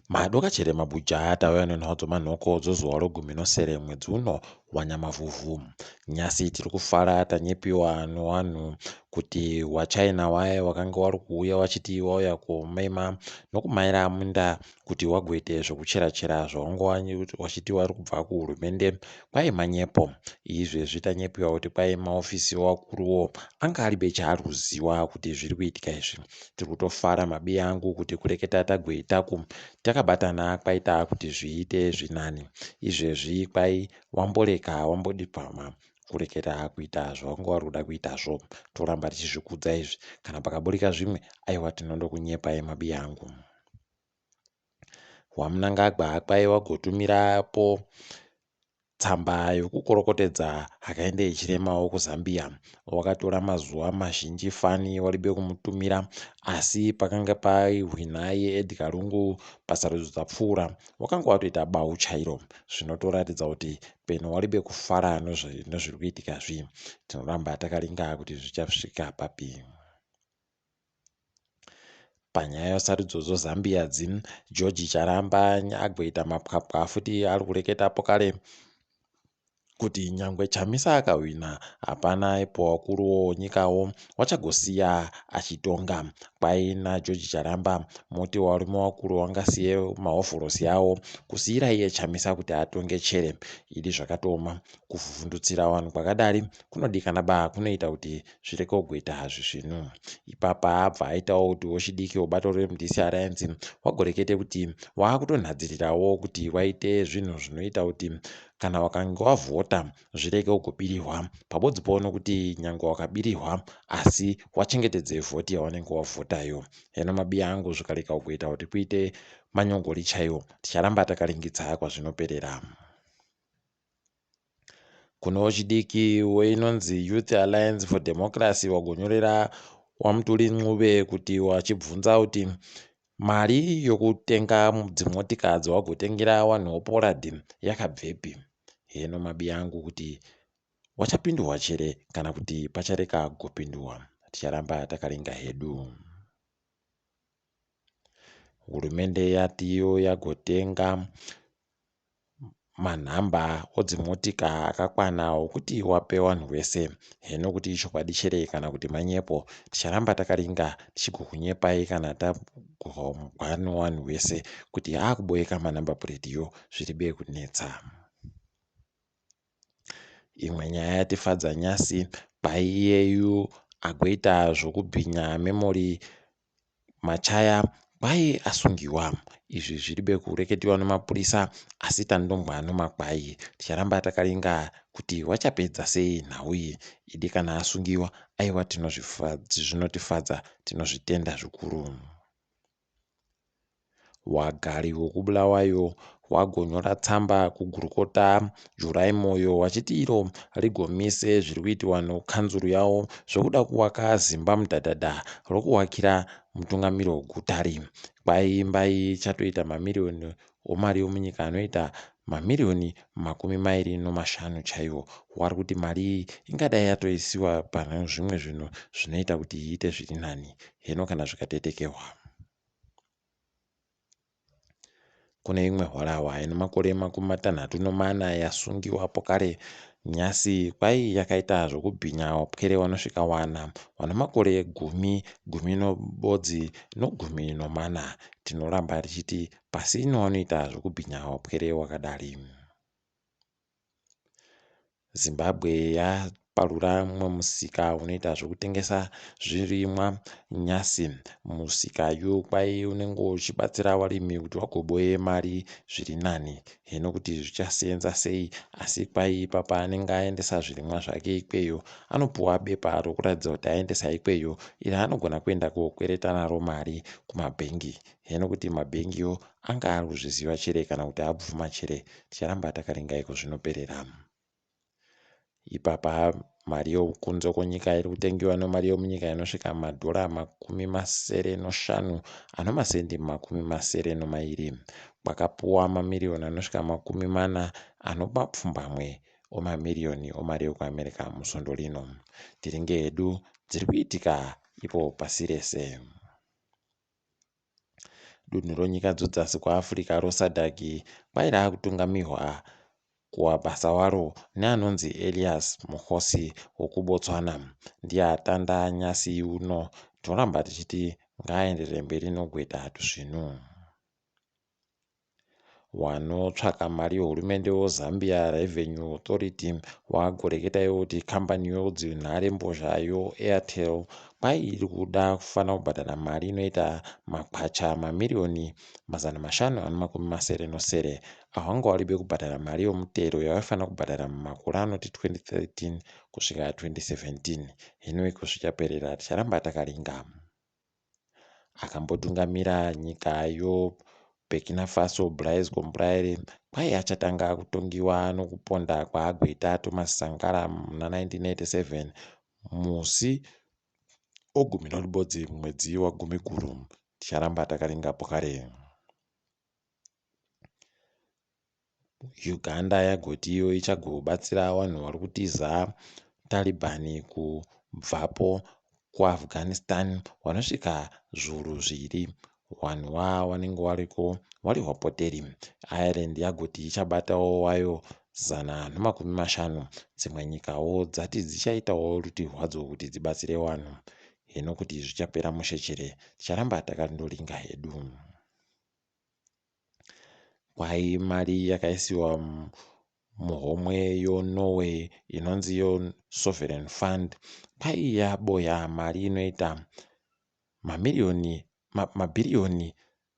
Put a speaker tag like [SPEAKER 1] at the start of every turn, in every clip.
[SPEAKER 1] Madoka chere mabuja tauya nenhau dzomanhoko dzozuva rogumi nosere mwedzi uno waNyamavhuvhu. Nyasi tiri kufara tanyepiwa nowanhu kuti waChina waye wakanga wari kuuya wachiti wauya komema nokumaira munda kuti wagoite zvokuchera-chera zvawanga wachiti wari kubva kuhurumende kwai manyepo. Izvezvi tanyepiwa kuti kwai maofisi wakuruwo anga aribe chaari kuziwa kuti zviri kuitika izvi. Tiri kutofara mabiya angu kuti kureketa tagoitaku takabatana kwaita kuti zviite zvinani. Izvezvi kwai wamboreka wambodipama kureketa kuita zvawanga wari kuda kuitazvo. Toramba tichizvikudza izvi. Kana pakaburika zvimwe aiwa tinondokunyepai mabiya angu. WaMnangagwa kwai wagotumirapo tsamba yokukorokotedza Hakainde Hichilema wokuZambia. Wakatora mazuva mazhinji fani waribe kumutumira asi pakanga paihwina iye Edgar Lungu pasarudzo dzapfuura wakanga watoita bau chairo zvinotoratidza kuti peno waribe kufara nezviri kuitika zvi. Tinoramba takaringa kuti zvichasvika papi. Panyaya yesarudzo dzoZambia dzi, George Charamba agoita mapwapwa futi ari kureketapo kare kuti nyangwe Chamisa akahwina hapana ipo wakuru wonyikawo wachagosiya achitonga. Kwai naGeorge Charamba moti warume wakuru wangasiye mahovhorosi awo kusiira iye Chamisa kuti atonge chere. Idi zvakatooma kuvhundutsira vanhu kwakadari kunodikana ba kunoita kuti zvireke kugoita hazvi zvinhu. Ipapa abva aitawo kuti wechidiki webato reMDC Alliance wagorekete kuti waakutonhadzirirawo kuti waite zvinhu zvinoita kuti kana wakange wavhota zvireke kugobirihwa pabodzi pono kuti nyangwe wakabirihwa asi wachengetedze vhoti yawanenge wavhotayo. Heno mabiya angu zvikareka kugoita kuti kuite manyongori chaiwo ticharamba takaringidza kwazvinoperera. Kune wechidiki weinonzi Youth Alliance for Democracy wagonyorera waMutuli Ncube kuti wachibvunza kuti mari yokutenga dzimotika dzawagotengera wanhu woPorad yakabvepi. Heno mabiya angu kuti wachapindurwa chere kana kuti pachareka kugopindurwa. Ticharamba takaringa hedu. Hurumende yatiyo yagotenga manhamba odzimotika akakwana okuti wape wanhu wese. Heno kuti ichokwadi chere kana kuti manyepo ticharamba takaringa tichigokunyepai kana tagogwa nowanhu wese kuti akuboeka manhamba puretiyo zviri be kunetsa. Imwe nyaya yatifadza nyasi kwai iyeyu agoita zvokubhinya memory Machaya kwai asungiwa. Izvi zviri bekureketiwa nemapurisa asi tandombwa nomakwai. Ticharamba takaringa kuti wachapedza sei nhau iyi. Idi kana asungiwa aiwa zvinotifadza tinozvitenda zvikuru. Wagari wekuBulawayo wagonyora tsamba kugurukota July Moyo wachiti iro rigomise zviri kuitiwa nekanzuru yawo zvekuda kuwaka zimba mudhadhadha rokuwakira mutungamiri wegutari. Kwai imba iyi ichatoita mamiriyoni omari yomunyika anoita mamiriyoni 25 chaiwo. Wari kuti mari iyi ingadai yatoisiwa pane zvimwe zvinhu zvinoita kuti iite zviri nani. Heno kana zvikatetekehwa. Kune imwe hwarahwa ine makore 34 yasungiwa pokare nyasi kwai yakaita zvokubhinya wapwere wanosvika wana wane makore gumi, gumi nobodzi nogumi nomana. Tinoramba tichiti pasina wanoita zvokubhinya wapwere wakadari. Zimbabwe yaparura mumwe musika unoita zvekutengesa zvirimwa nyasi. Musika yu kwai unenge uchibatsira varimi kuti vagoboye mari zviri nani. Hino kuti zvichaseenza sei asi kwai ipapa anenge aendesa zvirimwa zvake ikweyo anopuwa bepa rokuratidza kuti aendesa ikweyo iri anogona kuenda kokwereta naro mari kumabhengi. Hino kuti mabhengiwo anga ari kuzviziva chere kana kuti abvuma chere ticharamba takaringa iko zvinoperera. Ipapa mari yokunze kwenyika iri kutengiwa nemari yomunyika inosvika madhora 75 ano masendi 72. Kwakapuwa mamiriyoni anosvika 40 ano mapfumbamwe omamiriyoni omari yokuAmerica musvondo rino. Tiringe hedu dziri kuitika ipo pasi rese. Dunhu ronyika dzodzasi kuAfrica roSADC kwai raakutungamirwa kuwabasa waro neanonzi Elias Mokgosi wokuBotswana. Ndiye atanda nyasi uno. Tinoramba tichiti ngaaenderere mberi nogweta tusvinu. Wanotsvaka mari yehurumende woZambia Revenue Authority wagoreketa iwo kuti kambani yodzinharembozha yoAirtel kwai iri kuda kufanira kubhadhara mari inoita makwacha mamiriyoni 577 ahwanga waribe kubhadhara mari yomutero yavaifanira kubhadhara mumakore anoti 2013 kusvika 2017. Hino iko zvichaperera ticharamba takaringa. Akambotungamira nyika yoBurkina Faso Blaise Compaoré kwai achatanga kutongiwa nokuponda kwaagweta Thomas Sankara muna 1987 musi wegumi noribodzi mwedzi waGumiguru. Ticharamba takaringa pokare. Uganda yagoti iyo ichagobatsira vanhu vari kutiza Taliban kubvapo kuAfghanistan vanosvika zviuru zviri. Vanhu va vanenge variko vari vapoteri. Ireland yagoti ichabatawo wayo 150. Dzimwe nyikawo dzati dzichaitawo rutivi rwadzo kuti dzibatsire vanhu. Hino kuti zvichapera mushe chere ticharamba takandoringa hedu. Kwai mari yakaisiwa muhomwe yoNorway inonzi iyo Sovereign Fund kwai yaboya mari inoita mamiriyoni mabhiriyoni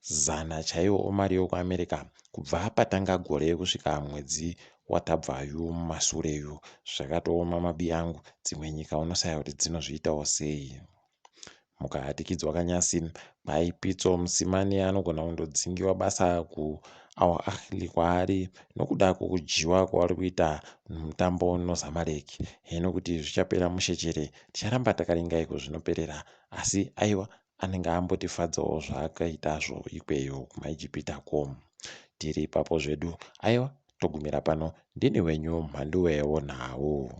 [SPEAKER 1] 100 chaiwo emari yokuAmerica kubva patanga gore kusvika mwedzi watabvayu mumasureyu. Zvakatooma mabiyangu, dzimwe nyika unosaya kuti dzinozviitawo sei. Mukahatikidzwa kanyasi kwai Pitso Mosimane anogona kundodzingiwa basa kuAl Ahly kwaari nokuda kwokudyiwa kwavari kuita mutambo noZamalek. Heno kuti zvichapera mushe chere ticharamba takaringa iko zvinoperera asi aiwa anenge ambotifadzawo zvaakaitazvo ikweyo kumaIjipita ko. Tiri ipapo zvedu aiwa togumira pano ndini wenyu Mhanduwe wonhau.